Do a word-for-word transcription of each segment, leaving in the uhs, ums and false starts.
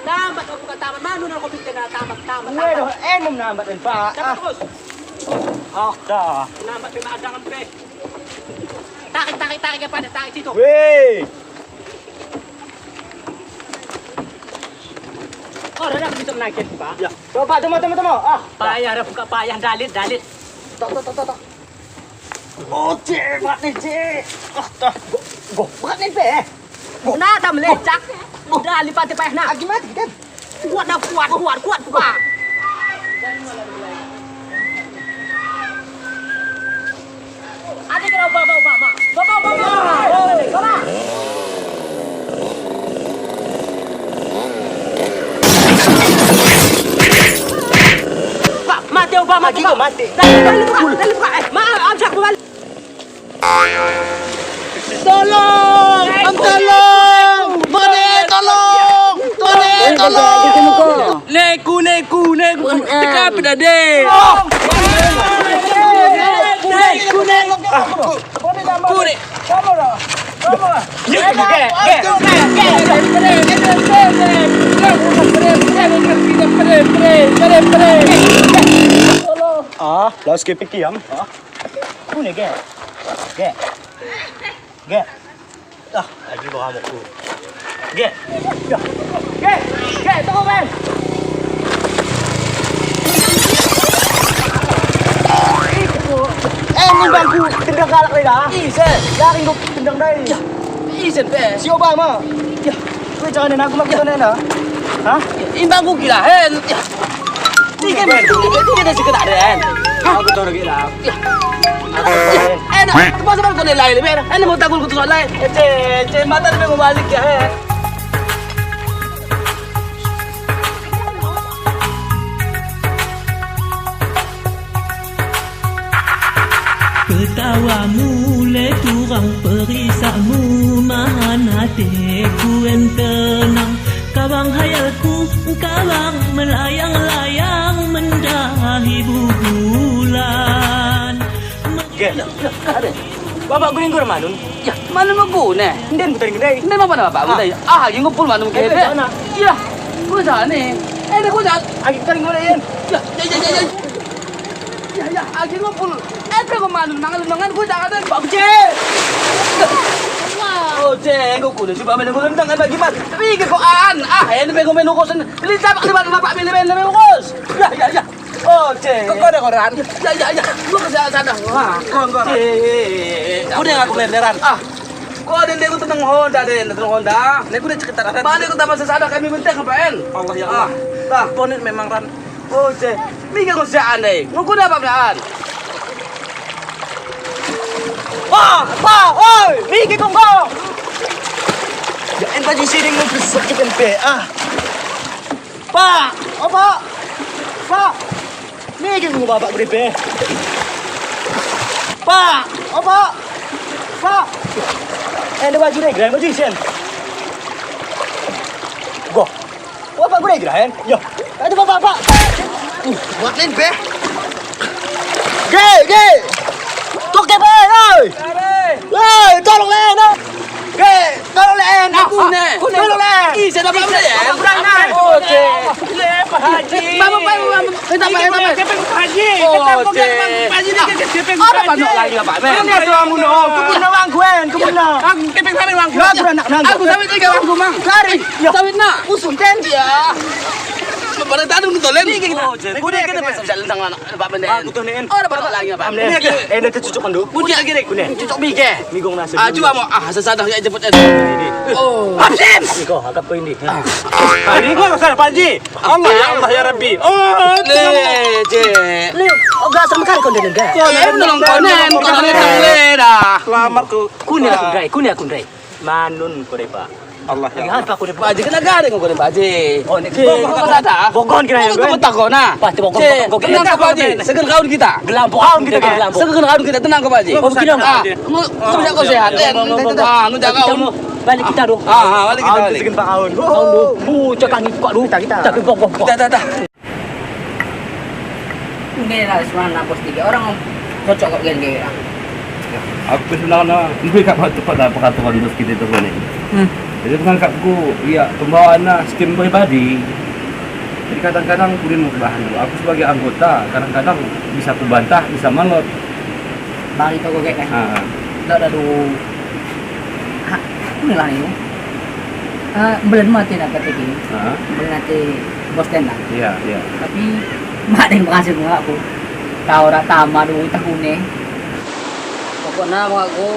Tambat, kau buka tambat, manu na kau pikir na tambat, tambat, weh, tambat. Doh, enem nambat en, Pak. Tambat, ah. Terus. Ah, dah. Nambat pe ma adangen pe. Tarik, tarik, tarik, apa ada tarik situ. Weh. Oh, dah, dah, bisa menaikkan, Pak. Ya. Coba, temu, temu, temu. Ah, payah, dah buka payah, dalit, dalit. Tok, tok, tok, tok, tok. Oh, cek, buka ni, cek. Ah, dah. Go, go, buka ni, pe. Go. Nah, dah melecak. Go. Dah, lipat, payah, nah. Agi mati, kan? Kuat, dah, kuat, kuat, kuat, kuat. Ade kira uba, uba, uba, uba. Uba, uba, uba, uba. Uba. Pak, mate uba, mate, Pak. Mate. Dalit, dalit, Pak. Dalit, Pak. Eh, ma, amsak, Pak. Tolong! Am, tolong! Mane, tolong! Mane, tolong! Neku, neku, neku. Teka pe dade. Neku, neku. Kune. Ah, laus ke pe kiam. Kune, ge. Ge. Ge. Ah, agi bo hamukku. Ge. Ge. Ge, tunggu, Ben. Eh, imbangku tendang kalak dai dah. Isen. Daring ku tendang dai. Yah, isen pe. Si Obama. Yah. Kowe jangan aku makin sana dah. Hah? Imbangku gila, hen. Yah. Tiga, Ben. Tiga, tiga, tiga, tiga, tiga, tiga. Aku tahu lagi lah. Eh, nah, masa balik kau nilai, Ben? Eh, mau takut kutu soal lain. Eh, ce, ce, mata dia mau balik ya, eh. Ketawamu leturang, perisakmu mahan, ateku en tenang. Kabang hayalku, kabang melayang-layang mendahi bubulan. Ge, ade. Bapak guling gur manun. Yah, manun megune. Nden putar ngedai. Nden apa nama bapak ngedai? Ah, agi ngumpul manun ke. Yah, kuda ni. Eh, kuda. Agi putar ngedai, Ian. Yah, yah, yah, yah, yah. Yah, yah, agi ngumpul. Eh, pe ko manun mangan, mangan kuda, kata. Pak Kuce. Oh, ceng, ko kuda coba main kuda, tangan bagi, Mas. Tapi ke ko an. Ah, ini pe ko main kosen. Beli tapak di mana bapak beli main, main kos. Yah, yah, yah. Oh, ceng. Kau ada koran? Ya, ya, ya. Gua kerja sana. Wah, kau, kau. Ceng. Udah aku lenderan. Ah. Kau ada, aku tenang Honda, ada tenang Honda. Nek udah ceketan. Mana kau tambah sesada kami benteng apa, en? Allah ya Allah. Dah. Bonit memang ran. Oh, ceng. Mika kau siaan deh. Ngukun apa, Bang? Pak, Pak, oi, mika kau, kau. Ya, en baju sini ngukun sakit en pe, ah. Pak! Oh, Pak! Pak! Nige ngo bapak gede pe. Pak! Oh, Pak! Pak! Ende baju deh, gerahen baju isen. Goh. Bapak gede gerahen. Yo. Aduh, Pak, Pak, Pak! Uh, buat lain pe. Ge, ge! Toke pe, oi! Oi, tolong len, oi! Ge, tolong len, aku ne. Tolong len. Ih, saya dapat len. Kurang len. Oke. Pak Haji. Bapak, Bapak, Bapak. Minta maaf, minta maaf. Kepeng Pak Haji. Oke. Pak Haji, ini kepeng Pak Haji. Ada banyak lagi, Pak. Ini suamu no. Kebun nawang kuen, kebun na. Aku kepeng sawit wang. Aku anak nang. Aku sawit tiga wang, Mang. Kari. Sawit na. Usun ten. Ya. Barang tadung tu, Len. Niki kita. Oh, jadi. Kuda kita bisa lentang anak, Pak Benden. Aku tuh, Nen. Oh, ada barang lagi, Pak. Nen. Ini ada cucuk kan, Du? Kuda lagi, Nen. Cucuk bige. Migong nasi. Ah, coba mau. Ah, sesadah ya jemput ini. Oh. Absen. Niko, akapku ini. Ah, ini gua sana, Pak Haji. Allah ya, Allah ya Rabbi. Oh, le, je. Le, oh, gak serem kali kau dengan gak. Kau le, nolong konen, konen le dah. Selamat ku. Kune aku, Ndrai, kune aku, Ndrai. Manun kau deh, Pak. Allah ya. Apa kau deh, Pak Haji? Kena garing kau deh, Pak Haji. Oh, ini bogon kira ya, bogon. Kau tak kau, nah. Pasti bogon, bogon. Tenang kau, Pak Haji. Segen kaun kita. Gelam bogon kita, gelam bogon. Segen kaun kita, tenang kau, Pak Haji. Oh, begini, Pak. Ah, nu, kau bisa kau sehat, kan? Ah, nu jaga kau. Balik kita, Du. Ah, ah, balik kita, balik. Segen Pak Aun. Aun, Du. Bu, cakap ni, Pak, Du. Kita, kita. Cakap, Pak, Pak, Pak. Kita, kita, kita. Nggih, lah, sebenarna bos tiga orang cocok kok gen kira. Aku sebenarna, nggih kak, tepat dah peraturan bos kita itu kan. Hmm. Jadi, pengangkatku, ya, pembawaanna sistem pribadi. Jadi, kadang-kadang kulit mau bahan dulu. Aku sebagai anggota, kadang-kadang bisa kubantah, bisa melot. Bang, itu kok kayak, ah. Lo dah dulu. Ha, aku ngelah ini. Eh, mbelen mo ate na kata ki. Heeh. Mbelen ate bos tenda. Iya, iya. Tapi mak deng berhasil ngelak aku. Tau rak tama du tahun ne. Pokokna mo aku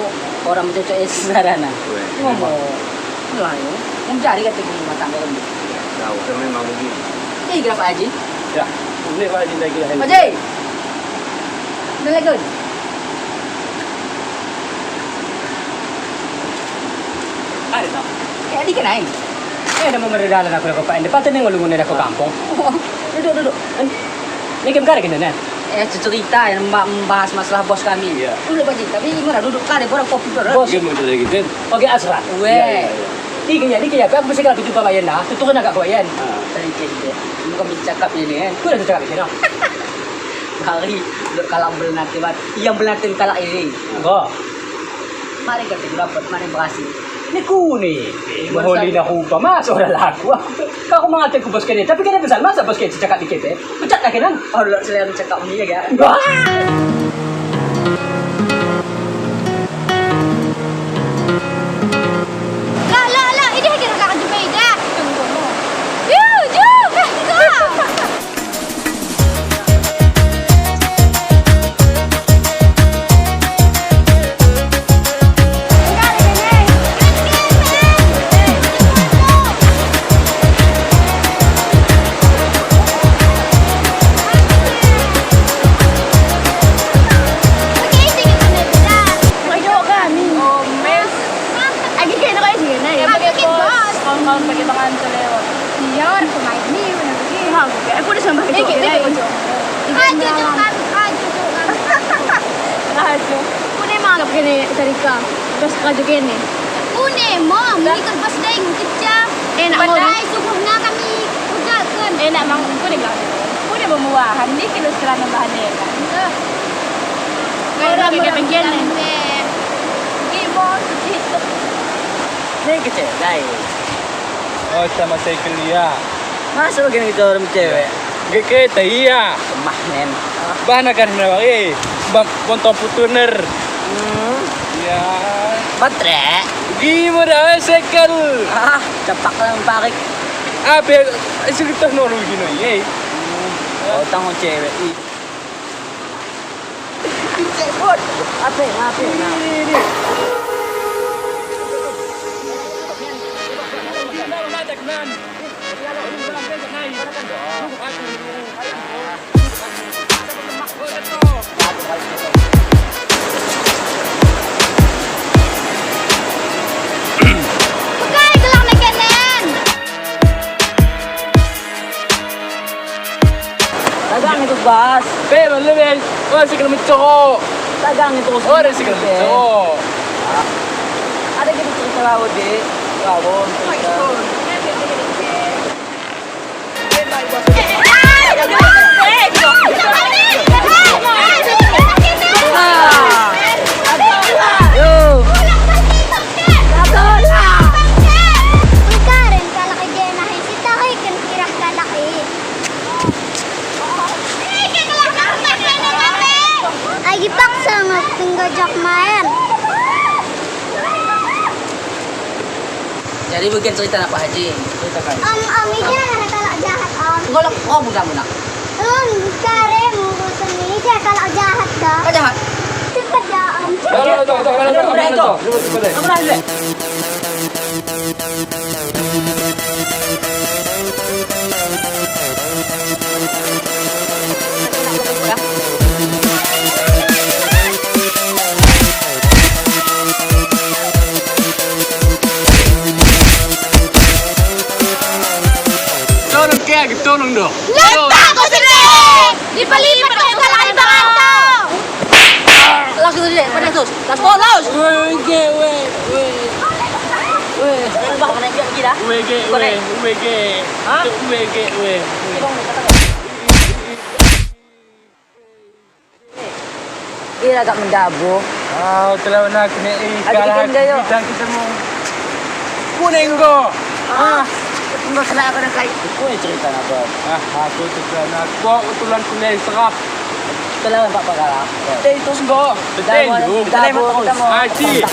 orang mencocok es sarana. Weh, ngomong. Ngelah ini. Mencari kata ki matang dalam. Iya, tahu kan memang begini. Iya, kira Pak Haji. Ya, ini Pak Haji lagi lah. Pak Haji. Udah lagi. Ada toh? Eh, dikit naik. Eh, ada memerdalan aku dah kau Pak Ende. Patut ni ngolungun dah kau kampung. Oh, duduk, duduk. Ni kem kare kena, ne? Eh, cerita yang mba-, membahas masalah bos kami. Iya. Duduk, Pak Haji. Tapi gimana duduk kare, borang kopi terus. Bos. Iya, mau cerita gitu. Oke, Asra. Weh. Iya, iya, iya. Dikit ya, dikit ya. Aku mesti kalau jumpa Pak Yen, nah. Tutup nak kau Yen. Ah. Tadi kau juga. Bukan bercakap ini, eh. Kau dah cakap ini, no? Kari, dok kalak berenate bat. Yang berenate kalak ini. Go. Mari kita dapat, mari berhasil. Ini kune. Maholi na hupa, masa ora laku. Kau mengatakan ku bos kene, tapi kene pesan, masa bos kene cakap dikit, eh? Pecat lagi nan. Oh, dok selain cakap ini ya, ya. Wah! Lah, lah, lah, ini kira kakak Jubaida. Ju, ju, kakak. Oke, isi kita. Agi kene ko isi kene. Agi kene, bos. Kawan-kawan bagi tangan tu lewat. Iya, orang pemain ni, mana lagi? Aku udah sampai kecil. Ajo, jo, kan, ajo, jo, kan. Ajo. Kune mangap kene, Sarika. Terus ajo kene. Kune, Mom, ikut bos deng, kejam. Enak, Mom. Padahal subuhna kami pegalken. Enak, Mang, kune gelah. Kune membuahan, ni kilo sekarang bahan enak. Orang berpikir. Ni kecil, guys. Oh, sama saya kuliah. Masuk gini kita orang cewek. Gak kita, iya. Kemah, men. Bana kan, eh, bang, ponton putuner. Hmm. Iya. Batre. Gimana, eh, sekel? Ah, cepak lang parik. Apa, eh, cerita nolu gini, eh. Hmm. Oh, tanggung cewek. Ih. Cek, Bud. Ape, ngape, nah. Bukai gelang nekenen. Tagang itu, Bas. Pe, bale, be. Oh, sekel mencok. Tagang itu. Oh, ada sekel mencok. Ada gitu cerita laut, Dek. Laut, cerita. Agi paksa ngo penggojok maen. Jadi begini ceritana Pak Haji. Ceritakan. Om, om, ija ada kalak jahat, om. Golok, oh, mudah-mudah. Hmm, karemu seni dia kalau jahat, toh. Kau jahat? Cepat dah, Om. Tuh, tuh, tuh, tuh, tuh, tuh, tuh, tuh. Aku dah dulu. Tonong ke, tonong do. Letak ko sini! Dipelipat ko salah imbangan to! Laos terus, deh, pada terus. Laos ko, laos! Wege, we, we. We, jangan bah, kena juga lagi dah. Wege, we, wege. Hah? Wege, we. Ira gak mendabu. Ah, telah nak kena i, kalah kita mo. Kuning go. Ah, enggo salah aku nak kai. Kuning cerita apa? Ah, aku cerita nak. Kok betulan kuning serap. Telah Pak Pakala. Tei tus go. Betul. Aji.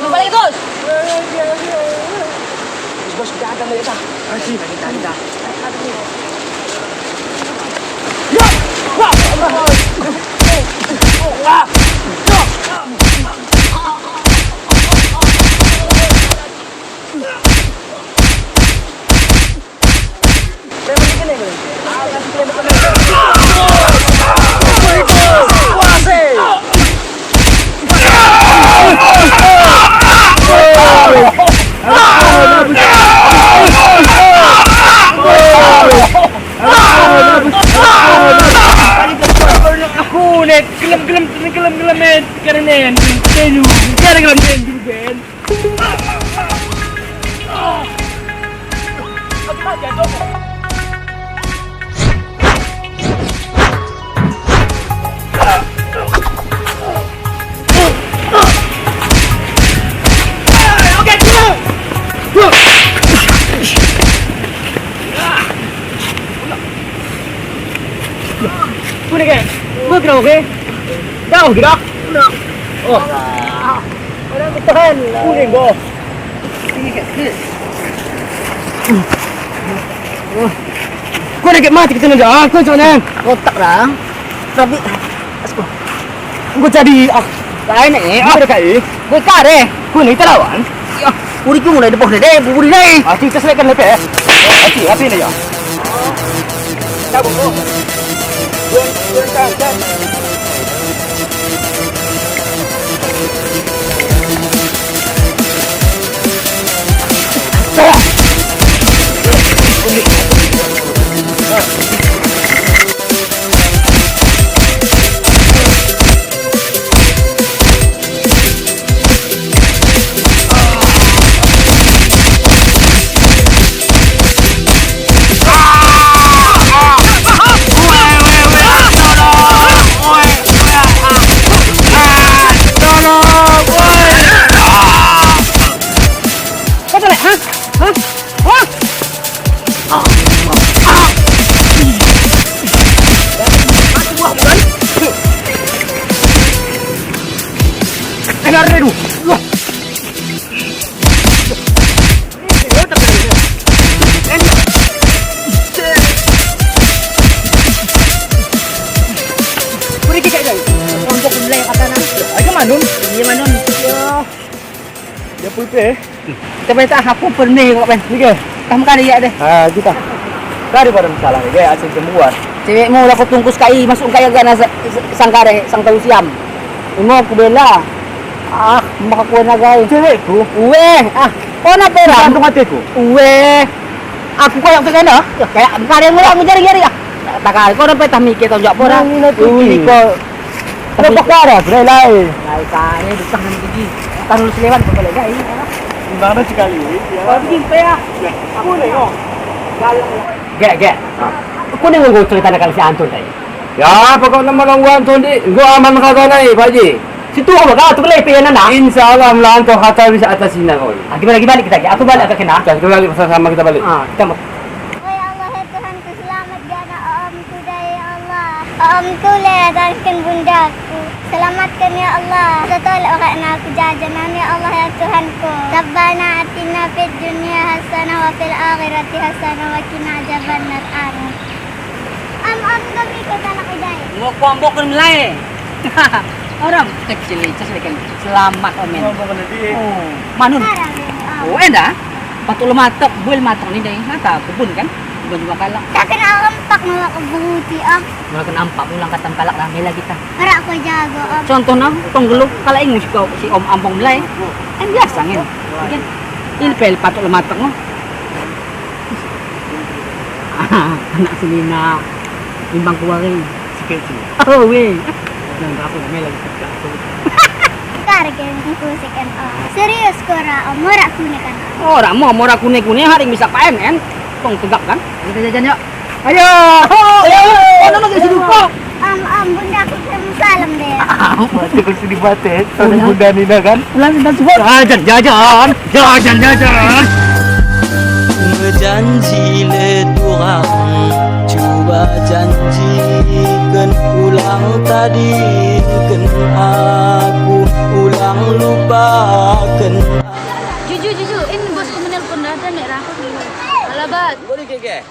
Balik, Gus. Gus, Gus, kita ada, kita. Aji, kita ada. Ya! Wah! Wah! Aku ne, gelem, gelem, gelem, gelem, eh, karena ne, tenu, karena gelem, tenu, ben. Kuning ke? Kuning ke? Jauh gerak. Oh. Orang bertahan. Kuning, Bo. Kuning ke mati kita nenda. Ah, kuning sana. Otak dah. Tapi, asko. Enggo jadi, ah, lain, eh, ah, ada kai. Enggo kare, kuning kita lawan. Ya, uri ku mulai depoh dede, buburi dai. Ah, kita selekan lepe, eh. Ah, api ne ya. Cabut, oh. Dua, dua, satu, satu. Kau tak lek, ha? Ha? Ha? Enak, aduh. Wah. Ute. Coba tak aku pernah kok, Ben. Nike. Tam kali ya deh. Ah, kita. Kari pada masalah ni, deh, asal semua. Cewekmu lah kau tungkus kai, masuk kai gana sa-, sa-, sangkare, sang tahu siam. Imo aku bela. Ah, maka kuat nagai. Cewekku. Weh, ah, kau napa orang? Gantung hatiku. Weh. Aku koyak tu sana. Kayak karen mula aku jari-jari ah. Tak kali kau nampai tah mike tau jak pora. Nang ina tu. Ui, kau. Ada pakara, berai lai. Lai kare dukah nang gigi. Kan lu selewan kau balik gai. Gimana sekali, ya? Kau begini pe ya. Aku ni kau. Galang. Gek, gek. Aku ni nggo cerita nakal si Anton tadi. Ya, pokokna malong wan tondi, nggo aman kata nai, Pak Haji. Situ kau baka, tu beli pe nana. Insya Allah, melanto kata bisa atas sina kau. Ah, gimana lagi balik kita lagi? Aku balik ke kena. Kita balik, sama-sama kita balik. Ah, kita mau. Oi Allah, ya Tuhanku, selamat gana Om Tuda, ya Allah. Om Tule, tanken bundaku. Selamatken, ya Allah. Setolek oratna aku jajanan, ya Allah, ya Tuhanku. Rabbana atina fid dunya hasanah wa fil akhirati hasanah wa qina adzabannar. Amin. Am, am, kami ke tanak idai. Ngo kuambokken melae. Orang kecil icas leken selamat omen. Kuambokken di. Oh, manun. Arah, oh. Oh, enda. Patut lematek, buel matek ni dai. Nata kebun kan? Kebun juga kalak. Taken ampak nolak ke beruti, Om. Nolak ke ampak, ulang katam kalak lah, mela kita. Perak ko jago, Om. Contohna, tong geluh, kalak ingus kau si Om ampong melae. Kan biasa ngen. Kan? Ini pel patut lematek ngo. Anak senina. Imbang kuari. Sikit sini. Oh, weh. Nang aku namanya lagi tegak tu. Kar ke ngku siken, oh. Serius ko ra, oh, morak kune kan, oh. Morak mo, morak kune-kune, hari bisa paen, en. Tong tegak kan? Kita jajan yuk. Ayo. Ayo. Oh, no, no, no, sudah kok. Am, am, bunda aku kirim salam deh. Masih kau sedih batek, bunda nina kan? Ulang dan sebut. Jajan, jajan. Jajan, jajan. Janji leturang, cuba janjiken ulang tadingken aku, ulang lupaken. Juju, juju, ini bosku menelpon, dah ada nek rapat. Halo, Bos. Boleh, Keke?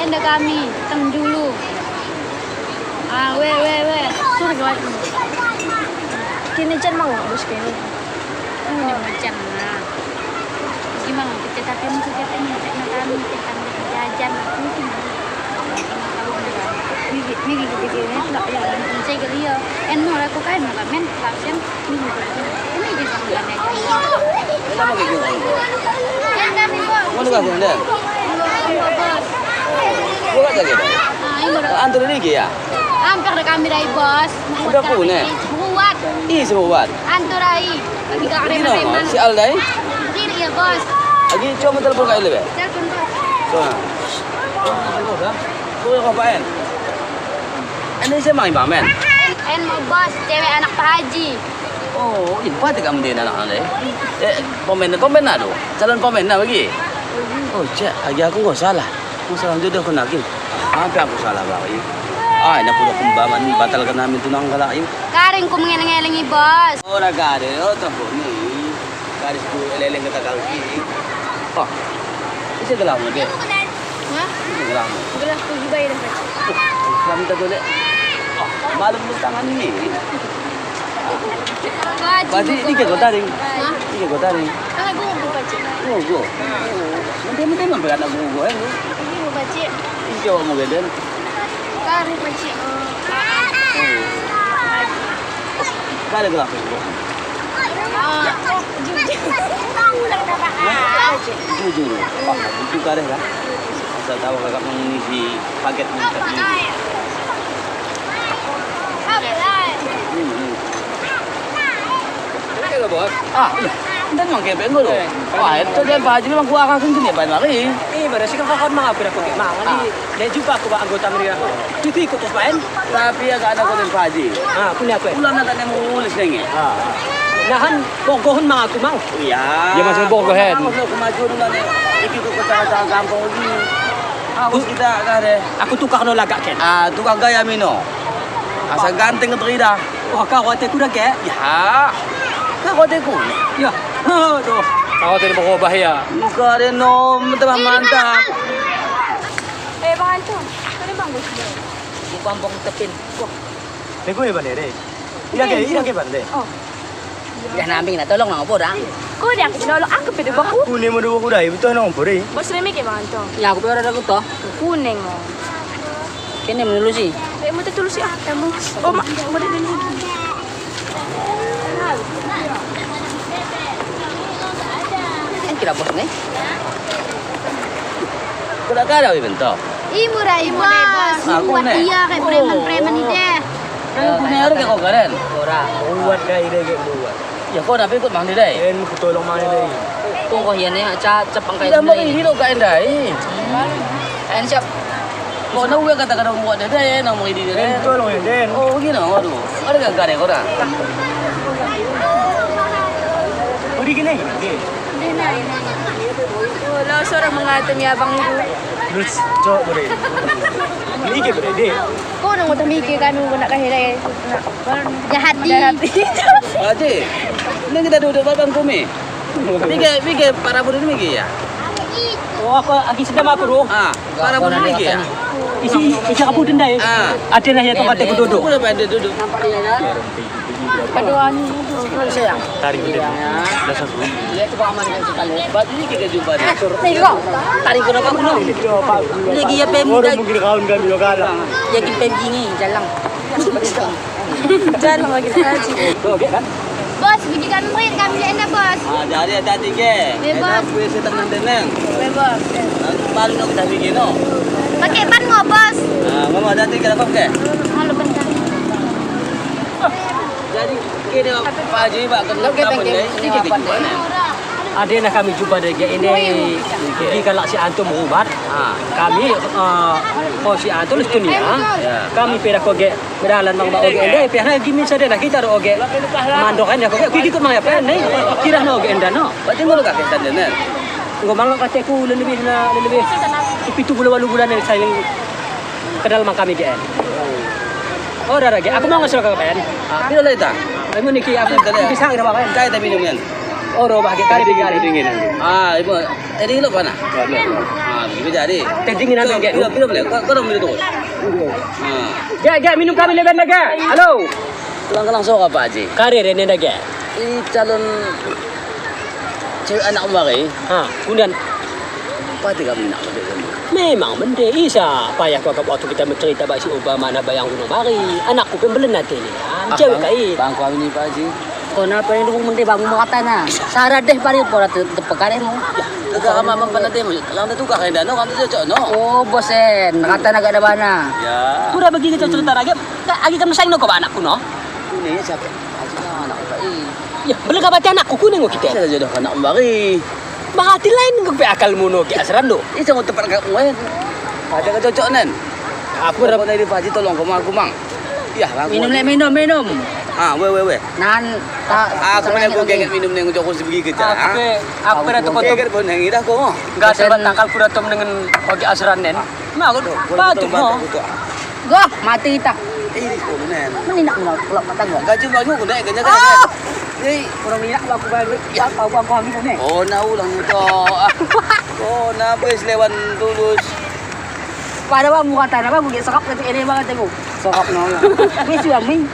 Enda kami, teng julu. Ah, we, we, we. Suruh gawat. Kini jen mau, Bos, kini. Ini macam mana? Gimana kita tapi mesti kita ni, kita makan, kita ambil jajan, mungkin. Migi, migi, migi, migi, migi, migi, migi, eno, aku kan, men, kapten. Ini bisa bukan ya. Kenapa gitu? Kan kami, Bos. Mana kau, Bos? Buat lagi. Ah, ini udah. Antar lagi ya? Amper kami dai, Bos. Udah kune. Buat. Ih, semua buat. Antar ai. Tiga hari. Ini nama si Al dai? Kiri ya, Bos. Lagi coba telepon kau lebih. Telepon, Bos. Coba. Coba, Bos, ya. Coba, Bos, ya. Ini siapa yang pamen? En, en mo, Bos, cewek anak Pak Haji. Oh, ih, pati kami dengan anak anda, eh? Eh, pemain, pemain ado? Calon pemain na bagi? Oh, cek, agi aku nggo salah. Masalah jodoh kena kin. Ampe aku salah bagi. Ah, ina kuda kumbaman batalken amin tunang kalak i. Karing ku mengeleng-elengi, Bos. Ora kade, oh, tempo ni. Garis ku eleng-eleng kata kau ki. Oh. Ise gelarmu, Dek? Hah? Ise gelarmu? Gelarku Zubairah, Pak. Kami tak boleh. Oh, malam lu tangan ini. Baju. Baju ini ke kota ding? Hah? Ini ke kota ding? Kalau gua buka, Cik. Oh, gua. Nanti, nanti mampir anak gua, gua, eh, gua. Ini mau baca. Ini coba mau geden. Kari, Pak, Cik. Balik lah. Jujur. Wah, itu kareh lah. Asal tahu kakak mengisi paket nih. Hmm, hmm. Ini lho, Bos. Ah, iya. Enten mang kepek nggo lho. Wah, itu dia Pak Haji memang kuah kan sini, Pak Mari. Ih, pada sih kakak mang aku dapat mang. Dia jumpa aku, Pak, anggota meriah. Itu ikut terus main. Tapi ya, gak ada kode Pak Haji. Ah, punya apa? Ulang nak tanya mau ulis denge. Ah. Nahan, bogohon mang aku, Mang. Iya. Ya, masih bogohen. Aku maju dulu nih. Iki ku kota-kota gampang ini. Aku kita gak ada. Aku tukar no lagak ken. Ah, tukar gaya mino. Asa ganteng teridah. Wah, kau ateku dah, Kek. Ya. Kau ateku. Ya. Aduh. Kau tadi mau bahaya. Buka deh, nom, tambah mantap. Eh, Bang Anto, kau ni Bang Gus. Di kampung Tepin. Wah. Nego ya, Bang, deh. Iya, Kek, iya, Kek, Bang, deh. Oh. Udah nambing, nah, tolong, nah, ngopo, dah? Ko dia aku nolok aku pe de boku. Kune mo de boku dai, betul nong puri. Bos Remi ke mangan to. Ya, aku pe ora daku to. Kune ngo. Kene menulusi. Remi te tulusi ah, kamu. Oh, mak, mau de dulu. Kira bos ne? Kuda kada wi bentok. Ih, murah, ih, bos. Aku ne. Iya, kayak preman-preman ide. Kune ora ke ko karen. Ora. Buat kai de ke buat. Ya, ko napi ikut mang dai? En kutolong mang dai. Ko ko hian ya, ca cepang kai. Tidak mau ini lo kai dai. En siap. Ko na uwe kata kada buat dai, nang mau ini dai. En kutolong ya, Den. Oh, gini, waduh. Ada gak kare ko dah? Udah gini. Lo seorang mengatem ya, Bang. Terus cok bere. Ini ke bere, Dek. Ko nang udah mikir kami nak kahilai. Jahat di. Aje. Nang kita duduk babang kumi. Bige, bige para budu mikir ya. Oh, aku agi sedam aku do. Ah, para budu mikir ya. Isi, isi aku dendai. Ah. Ada lah ya tempat aku duduk. Aku dapat duduk. Paduan. Tarik udah. Lihat coba aman kan sekali. Batu ini kita jumpa. Nih kok. Tarik kenapa aku? Lagi ya pem. Orang mungkin kawan kami lo kalah. Ya kita pem gini jalan. Jalan lagi aja. Bos, biji kan murid kami enda, Bos. Ah, jadi hati-hati ke. Iya, Bos. Aku isi tenang deneng. Iya, Bos. Paling no kita bikin no. Pakai ban ngo, Bos. Ah, ngomong hati-hati ke lakok ke. Halo bentar. Jadi kene Pak Haji, Pak, kenapa dai? Ini kita gimana? Ada nah kami jumpa dai ini. Bagi kalak si antum rubat. Ah. Kami, eh, oh si antum lus dunia. Ya. Kami peda koge. Medalan mang ba oge enda, pe hana gimin sada na kita ro oge. Mandok enda koge, kuigi kut mang ya pe ne. Kira na oge enda no. Berarti ngono kake sada ne. Enggo mang kateku lebih na lebih pitu puluh walu bulan ne saling kenal mang kami ge. Oh, rara ge. Aku mang ngasal ka pen. Ah, piro leta? Aku niki aku bisa ngira ba pen. Kai tapi dingin. Oh, ro ba ge kari dingin. Ah, ibu. Teh dingin lo pana? Ah, bisa jadi. Teh dingin ambil ge. Piro, piro, piro? Kau, kau minum terus. Ah. Ge, ge, minum kami leben ge. Halo. Tulang-tulang soka Pak Haji. Kari rene ge. I calon cewek anak mari. Ha, kemudian. Pati kami nak mende. Memang mende, isa payah kuakap waktu kita mencerita bak si Obama na bayang gunung mari. Anakku pembelen nanti ni. Cewek kai. Bang kami ni Pak Haji. Kona pe dukung mende bamu mengkatana. Sara deh pari pora te-, tepekare mo. Lega kama mempena demo, lang te tukar enda no, kam te cocok no. Oh, bosen, katana gak ada bana. Ya. Kuda bagi kita cerita lagi, agi kan mesang no ko anakku no. Kune siapa? Aji anak apa i? Ya, bela gak bati anakku kune ngo kita. Saya jodoh anak mari. Bahati lain ngo pe akalmu no ki asran do. Ih, jangan tempat kak muen. Ada kecocok nen. Aku rap- Pokoknya di Pak Haji tolong ko mang aku mang. Yah, aku. Minum lek, minum, minum. Ah, we, we, we. Nan, ta-, aku pe aku geget minum neng joko sebegi kejar. Aku pe, aku pe ratu kotom. Geget pun neng idah ko. Gak ada tangkal ku datom dengan pagi asran nen. Nah, aku batuk mo. Goh, mati kita. Ih, di kono nen. Meninak mo, kelok mata gua. Gak cuma aku kena kena kan. Hei, orang minak aku balik. Ya, kau aku ambil nen. Oh, na ulang to. Oh, na bes lewan tulus. Pada bang muka tanah bang, gua sekap nanti ini banget aku. Sekap nol. Wis sudah mi.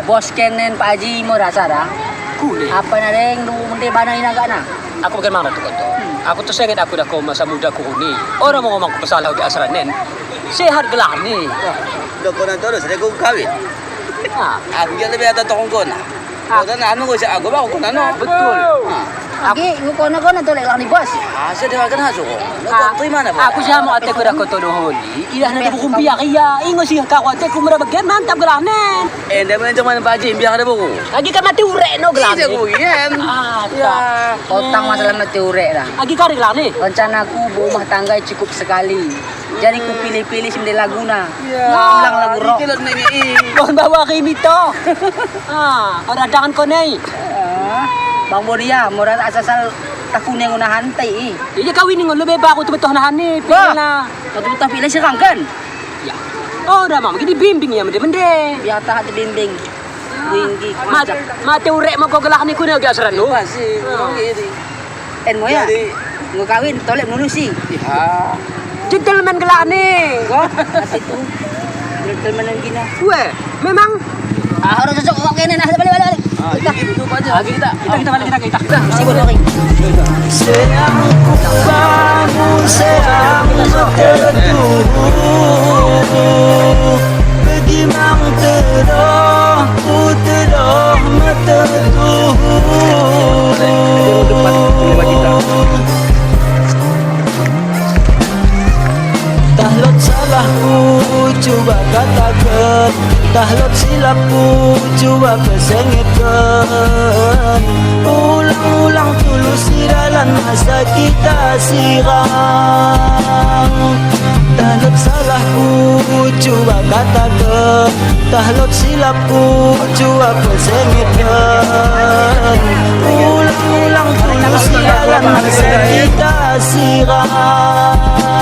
Bos kenen Pak Haji mo rasa dah. Kule. Apa na deng du mende bana ina gak na? Aku bukan mana tu koto. Aku tu senget aku dah ko masa muda ku ni. Orang mau ngomong ku pesalah di asran nen. Sehat gelah ni. Wah, dah kona terus ada ku kawin. Ah. Aku dia lebih ada tongkon. Ah. Kau tanya anu kau siapa aku bang kona no. Betul. Ah. Agi, ngo kona-kona tolek lang ni bos. Ah, saya dengarkan haso ko. Ngo kau tu mana bos? Aku siamo ate ku dah koto doholi. Idah na bukum biak iya. Ingo si kau ate ku mera bagian mantap gelah nen. Enda mena jaman Pak Haji biak ada buku. Agi kan mati urek no gelah nen. Iya, ku yen. Ah, ya. Otang masalah mati urek dah. Agi kari gelah nen. Rencanaku berumah tangga cukup sekali. Jadi kupilih-pilih si mende laguna. Ulang lagu rock. Ikilot nenge i. Bon bawa ke imito. Ah, ora dangan konei. Ah, Bang Bodia, mora asal-asal takune ngunahan tei i. Iya kau ini ngolu beba aku tu betoh nahan ni. Wah. Pilihlah. Kau tu betoh pilih si kangken. Ya. Oh, dah mam gini bimbing ya mende-mende. Ya tahat bimbing. Winggi. Mat-, mate urek mo ko gelah ni kune ge asran lu. Pasti. En mo ya? Jadi ngo kawin, tolek menulusi. Iya. Gentleman gelah ni. Ko, ati tu. Gentleman yang gina. Weh, memang. Ah, orang cocok kok kene nah, balik, balik, balik. Kita, kita, kita, kita, kita, kita. Seang kubangun, seang meteduh, bagi mang tedong, kutedong meteduh. Tah lot salahku, cuba kataken. Tah lot silapku, cuba pesengetken. Ulang-ulang tulus i dalan masa kita sirang. Tah lot salahku, cuba kataken. Tah lot silapku, cuba pesengetken. Ulang-ulang tulus i dalan masa kita sirang.